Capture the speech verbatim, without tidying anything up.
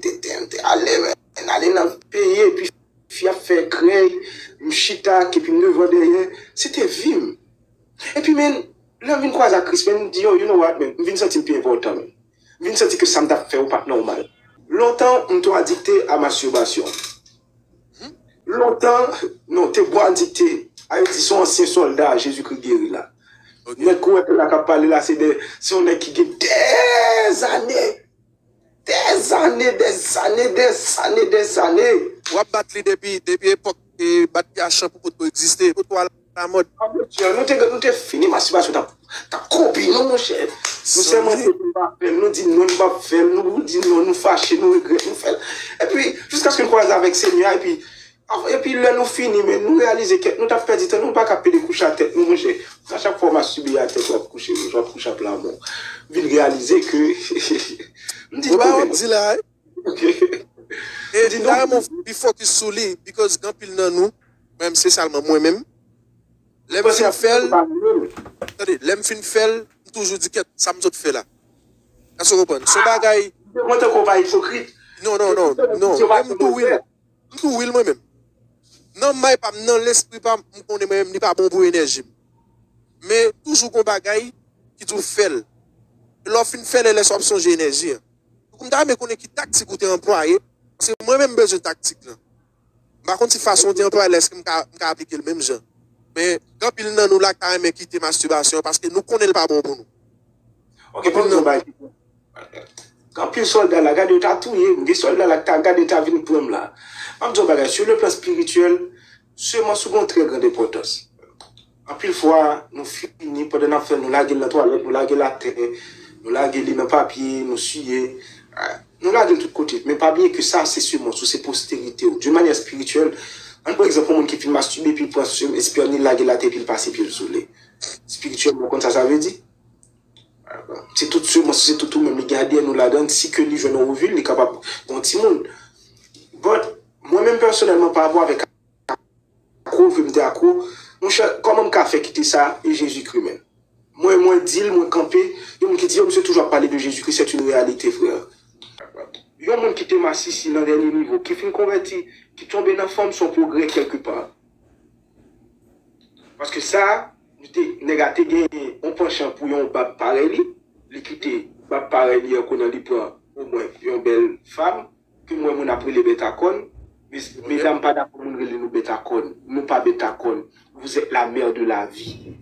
te, te, m te ale, men, ale nan peyi, epi fi ap fè krèy, m chita, epi m devan dèyè, se te vi m. Epi, men, lè m vin kwaze ak Kris, men, m di, yo, you know what, men, m vin santi m pi enpòtan, men. M vin santi ke sa m t ap fè yo pa t nòmal. Lontan, m te adikte a mastibasyon. Lontan, non, te bò adikte. A yo di se yon ansyen sòlda Jezikri geri la. Nèg kou wè la k ap pale la, se de, se yon nèg ki gen dèzane. Dèzane, dèzane, dèzane, dèzane. W ap bat li depi, depi epòk e bat li a chan pou potko egziste. Potko a lamòd. Ah, mesye, nou te, nou te fini mastibasyon, t ap, t ap kopi nou, monchè. Nou sèmante pou nou pa fè l, nou di non, nou p ap fè l, nou di non, nou fache, nou regrèt, nou fè l. Epi, jiskaske nou kwaze avèk Senyè a, epi, epi lè nou fini, men nou reyalize ke nou t ap pèdi tan, nou pa ka pede kouche atè nou, monchè. A chak fwa w mastibe atè, w ap kouche, w ap kouche ap lamò. Vin reyalize ke, m di non, men. Ou di la, e m ta renmen w pi fokis sou li, because gen anpil nan nou, menm se sèlman mwen menm, lè m fin fè l, tande, lè m fin fè l, m toujou di, kèt, sa m sot fè la. Èske w konprann? Se yon bagay. Mwen tankou w pa ipokrit. Non, non, non, non. Mwen m tou wi l. M tou wi l mwen menm. Nan may pa m, nan lespri pa m, m konnen mwen menm li pa bon pou enèji m. Men toujou gon bagay ki di w fè l. Lè w fin fè l, lè sa w ap sonje enèji an. Donk, m ta renmen konnen ki taktik ou te anplwaye, paske mwen menm m bezwen taktik lan. M pa konn si fason w te anplwaye l, èske m ka, m ka aplike l menm jan. Men, gen anpil nan nou la k ta renmen kite mastibasyon an, paske nou konnen l pa bon pou nou. Ok, anpil nan. Gen anpil sòlda la, gade yo ta touye m, gen sòlda la k ta gade ta vin pran m la. M ap di yon bagay, sur le plan spirituel, semans ou gen yon trè grand enpòtans. Anpil fwa, nou fini, pandan n ap fè l, nou lage l nan twalèt, nou lage l atè, nou lage li nan papye, nou siye, ah, nou lage l tout kote. Men pa bliye ke sa, se semans ou, se posterite w. D'une manière spirituelle, ann pran egzanp yon moun ki fin mastibe, epi l pran sem-, espèm li, l lage l atè, epi l pase pye l sou li. Espirityèlman, w konn sa sa vle di? Se tout semans, se tout ou menm li gen A D N ou ladan, si ke li jwenn yon ovil, li kapab gen yon timoun. But, mwen menm pèsonèlman, pa rapò avèk akwo, vle m te akwo, monchè, kòman m ka fè kite sa e Jezikri menm? Mwen, mwen di l, mwen kanpe, yon moun ki di, yo, misye toujou ap pale de Jezikri, c'est une réalité, frère. Yon moun ki te masisi nan dènye nivo, ki fin konvèti, ki tonbe nan fanm, se yon pwogrè kèlkepa. Paske sa, nou te, nèg la te gen yon panchan pou yon bab parèy li, li kite bab parèy li an kounye a, li pran omwen yon bèl fanm, ke m wè moun ap rele bèt a kòn, mes-, medam pa dakò moun rele nou bèt a kòn, nou pa bèt a kòn, vous êtes la mère de la vie.